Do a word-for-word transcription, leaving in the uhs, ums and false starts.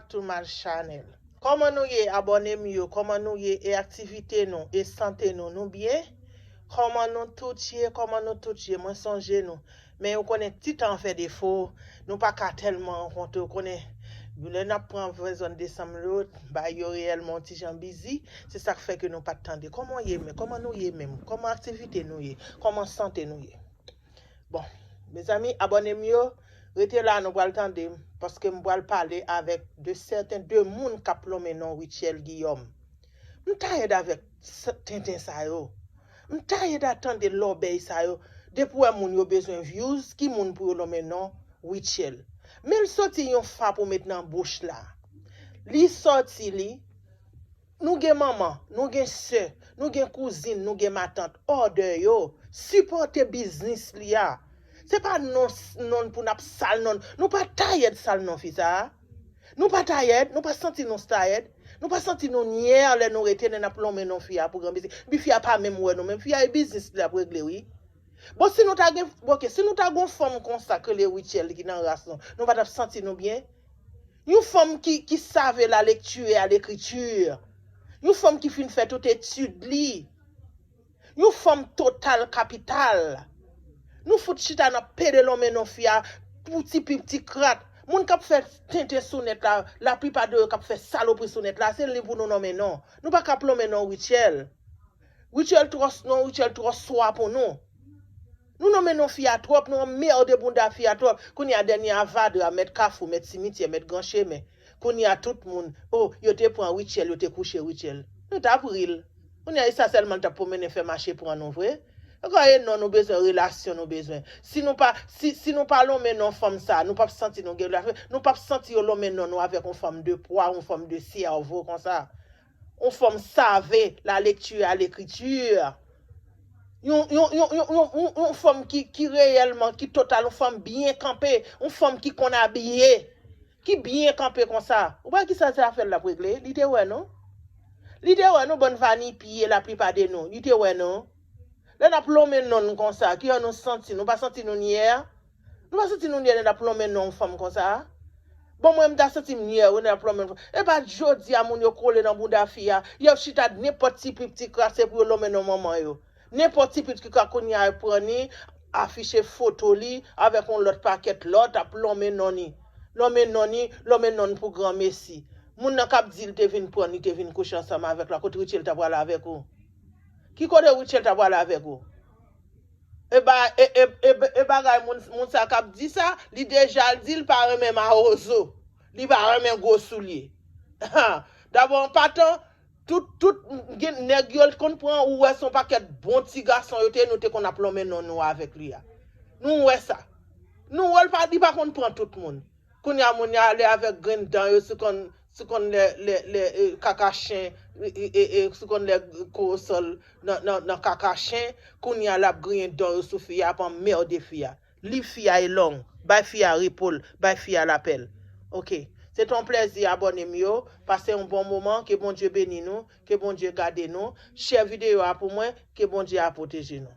Toumal Chanel. Kòman nou ye, abòne m yo? Kòman nou ye? E aktivite nou? E sante nou? Nou byen? Kòman nou tout ye? Kòman nou tout ye? Mwen sonje nou. Men ou konnen ti tan fè defo. Nou pa ka tèlman rankontre. Ou konnen, lè n ap pran ven zòn desanm yo, bay yo reyèlman yon ti jan bizi. Se sa k fè ke nou pa t tande. Kòman w ye men? Kòman nou ye menm? Kòman aktivite nou ye? Kòman sante nou ye? Bon, mezanmi, abòne m yo, rete la, nou pral tande m, paske m pral pale avèk de sèten de moun k ap lonmen non Rutshelle Guillaume. M tayèd avèk s- tenten sa yo. M tayèd a tande lòbèy sa yo. Depi w wè moun yo bezwen views, ki moun pou yo lonmen non Rutshelle? Men l soti yon fa pou met nan bouch la. Li soti li, nou gen manman, nou gen sè, nou gen kouzin, nou gen matant, òdè yo, sipòte biznis li a. Se pa non, non pou n ap sal non. Nou pa tayèd sal non fi sa a. Nou pa tayèd, nou pa santi nou tayèd. Nou pa santi nou nyè lè nou rete nan n ap lonmen non fi a pou gran biznis. Epi fi a pa menm wè nou menm. Fi a e biznis li ap regle wi. Bon, si nou ta gen, bon, ok, si nou ta gon fanm konsa ke le Rutshelle ki nan ras nou, nou pa t ap santi nou byen? Yon fanm ki, ki save la lecture et l'écriture. Yon fanm ki fin fè tout etid li. Yon fanm total kapital. Nou fout chita nan pede lonmen non fi a pou ti pip ti krat. Moun k ap fè tenten sou nèt la, laplipa de yo k ap fè salopri sou nèt la, se li pou nou nonmen non. Nou pa ka ap lonmen non Rutshelle. Rutshelle twò, non, Rutshelle twò swa pou nou. Nou nonmen non fi a twòp, nou anmède bounda fi a twòp. Kounye a dènye a Vadra, mèt kafou, mèt simityè, mèt gran chemen. Kounye a tout moun, o, yo te pran Rutshelle, yo te kouche Rutshelle. Nou t ap ri l. Kounye a e sa sèlman l t ap pwomennen fè mache pran nou vre. Ankò e non nou bezwen, relasyon nou bezwen. Si nou pa, si, si nou pa lonmen non fanm sa, nou p ap santi nou gen relasyon, nou p ap santi yo lonmen non nou avèk yon fanm de pwa, yon fanm de sèvo konsa. Yon fanm save, la lecture et l'écriture. Yon, yon, yon, yon, yon, yon, yon fanm ki, ki reyèlman, ki total, yon fanm byen kanpe, yon fanm ki konn abiye, ki byen kanpe konsa. Ou pa wè kisa sa fè l ap regle? Li te wè nou. Li te wè nou bann vanipiye laplipa de nou. Li te wè nou. Lè n ap lonmen non n konsa, ki jan nou santi? Nou pa santi nou nyè? Nou pa santi nou nyè lè n ap lonmen non yon fanm konsa? Bon, mwen, m ta santi m nyè wi lè n ap lonmen non fanm. E pa jodi a moun yo kole nan bounda fi a. Y ap chita nenpòt ti pip ti kras se pou yo lonmen non manman yo. Nenpòt ti pip ti kras kounye a yo pran ni, afiche foto li avèk yon lòt pakèt lòt ap lonmen non ni. Lonmen non ni, lonmen non n pou granmesi. Moun nan k ap di l te vin pran ni, te vin kouche ansanm avèk la, kote Rutshelle ta pral avèk ou? Ki kote Rutshelle ta pral avèk ou? E ba, e, e, e, e bagay moun, moun sa k ap di sa, li deja di l pa renmen mawozo. Li pa renmen gwo soulye. Dabò, an patan, tout, tout, gen, nèg yo konn pran, ou wè se yon pakèt bon ti gason yo te ye, nou te konn ap lonmen non nou avèk li a. Nou wè sa. Nou wè l pa, li pa konn pran tout moun. Kounye a moun yo ale avèk grenn dan yo sou konn, sou konn lè, lè, lè, e, kaka chen, e, e, e, e, sou konn lè kowosòl nan, nan, nan kaka chen, kounye a l ap griyen dan yo sou fi a, ap anmède fi a. Liv fi a e long, bay fi a repo l, bay fi a lapè l. Ok. Se te yon plèzi abòne m yo, pase yon bon moman, ke Bondye beni nou, ke Bondye gade nou, share videyo a pou mwen, ke Bondye a pwoteje nou.